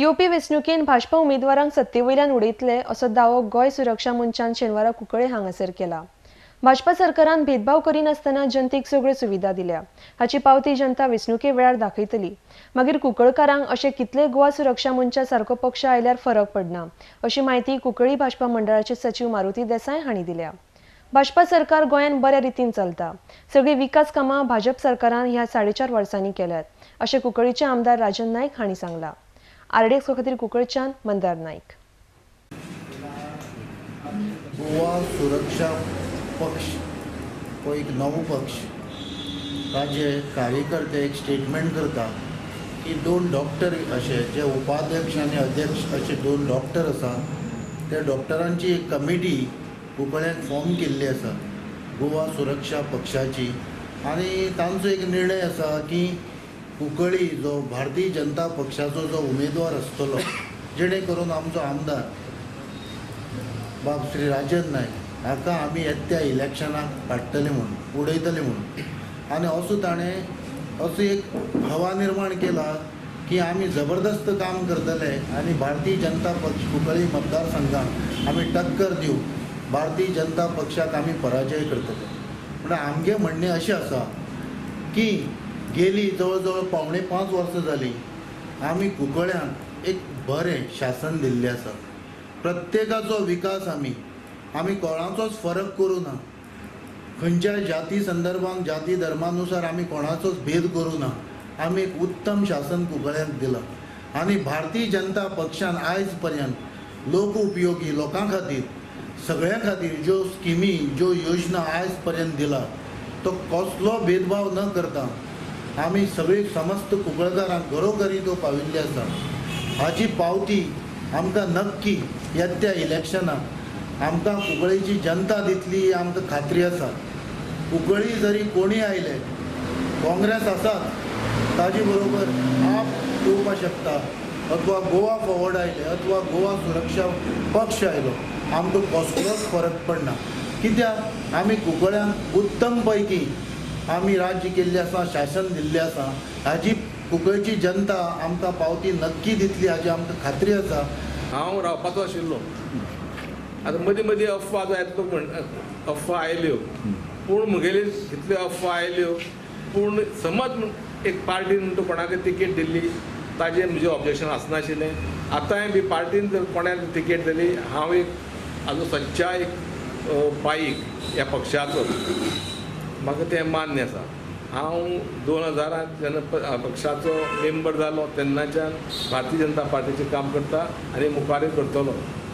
येवपी वेंचणुकेन भाजपा उमेदवारांक सत्तेवयल्यान उडयतले असो दावो गोंय सुरक्षा मंचान शेनवारा कुंकळे हांगासर केला. भाजपा सरकारान भेदभाव करिनासतना जनतेक सगळ्यो सुविधा दिल्या, हाची पावती जनता वेंचणुके वेळार दाखयतली. मागीर कुंकळकारांक अशे कितले गोवा सुरक्षा मंचा सारको पक्ष आयल्यार फरक पडना, अशी म्हायती कुंकळी भाजपा मंडळाचे सचीव मारुती देसाय हांणी दिल्या. भाजपा सरकार गोंयांत बऱ्या रितीन चलता, सगळीं विकास कामां भाजप सरकारान ह्या 4.5 वर्सांनी केल्यात, अशें कुंकळीचे आमदार राजन नायक हांणी सांगलां. आरडीएक्स खातीर कुंकळच्यान मंदार नायक. गोवा सुरक्षा पक्ष हो एक नवो पक्ष, ताजे कार्यकर्ते एक स्टेटमेंट करता की 2 डॉक्टर अशे जे उपाध्यक्ष आनी अध्यक्ष अशे 2 डॉक्टर आसा, त्या डॉक्टरांची एक कमिटी कुंकळ्यान फॉर्म केल्ली आसा गोवा सुरक्षा पक्षाची. आनी तांचो एक निर्णय आसा की कुंकळी जो भारतीय जनता पक्षाचो जो उमेदवार आसतलो, जेणे करून आमचो आमदार बाब श्री राजन नायक हाका आमी येत्या इलेक्शनाक काडटले म्हणून, उडयतले म्हणून. आनी असो ताणें असो एक हवा निर्माण केला की आमी जबरदस्त काम करतले आनी भारतीय जनता पक्ष कुंकळी मतदारसंघाक आमी टक्कर दिवन भारतीय जनता पक्षाक आमी पराजय करतले. म्हणल्यार आमगें म्हणणें अशें आसा की गेली जवळ जवळ 4.75 वर्सां जालीं आमी कुंकळ्यांक एक बरें शासन दिल्लें आसा. प्रत्येकाचो विकास आमी आमी कोणाचोच फरक करूं ना, खंयच्याय जाती संदर्भान जाती धर्मानुसार आमी कोणाचोच भेद करूं ना. आमी एक उत्तम शासन कुंकळ्यांक दिलां आनी भारतीय जनता पक्षान आयज पर्यंत लोक उपयोगी लोकां खातीर सगळ्यां खातीर ज्यो स्किमी ज्यो योजना आयज पर्यंत दिला तो कसलो भेदभाव न करता आमी सगळी समस्त कुंकळकारांक घरोघरी तो पाविल्ली आसा. हाची पावती आमकां नक्की येत्या इलेक्शनाक आमकां कुंकळीची जनता दितली ही आमकां खात्री आसा. कुंकळी जरी कोणी आयले, काँग्रेस आसात ताजे बरोबर आप येवपाक शकता, अथवा गोवा फॉरवर्ड आयले अथवा गोवा सुरक्षा पक्ष आयलो, आमकां कसलोच फरक पडना. कित्याक आमी कुंकळ्यांक उत्तम पैकी आमी राज्य केल्लें आसा, शासन दिल्लें आसा. हाजी कुंकळची जनता आमकां पावती नक्की दितली हाजी आमकां खात्री आसा. हांव रावपाचो आशिल्लो, आतां मदीं मदीं अफवा जायत म्हण अफवा आयल्यो, पूण म्हगेली कितल्यो अफवा आयल्यो, पूण समज एक पार्टीन तूं कोणाक तिकेट दिल्ली ताजें म्हजें ऑब्जेक्शन आसनाशिल्लें. आतांय बी पार्टीन जर कोणाक तिकेट दिली, हांव एक आजो सच्चा एक पाईक ह्या पक्षाचो, म्हाका तें मान्य आसा. हांव 2000 जेन्ना पक्षाचो मेंबर जालो तेन्नाच्यान भारतीय जनता पार्टीचें काम करता आनी मुखारूय करतलो.